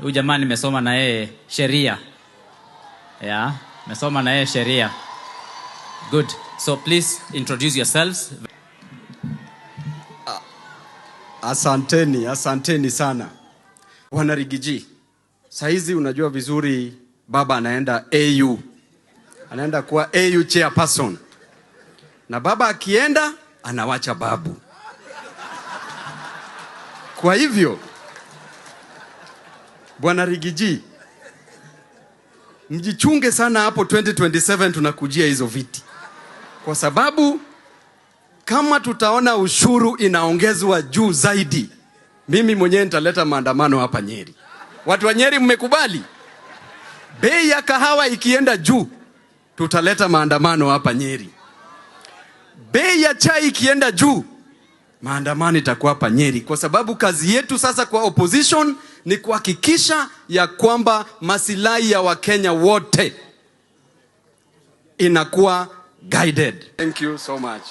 Huyu jamaa nimesoma na yeye sheria. Yeah, nimesoma na yeye sheria. Good. So please introduce yourselves. Asanteni, asanteni sana, Bwana Riggy G. Saizi unajua vizuri baba anaenda AU, anaenda kuwa AU chairperson, na baba akienda anawacha babu. Kwa hivyo, Bwana Riggy G, mjichunge sana hapo 2027 tunakujia hizo viti, kwa sababu kama tutaona ushuru inaongezwa juu zaidi, mimi mwenyewe nitaleta maandamano hapa Nyeri. Watu wa Nyeri, mmekubali? Bei ya kahawa ikienda juu, tutaleta maandamano hapa Nyeri. Bei ya chai ikienda juu, maandamano itakuwa hapa Nyeri, kwa sababu kazi yetu sasa kwa opposition ni kuhakikisha ya kwamba masilahi ya Wakenya wote inakuwa guided. Thank you so much.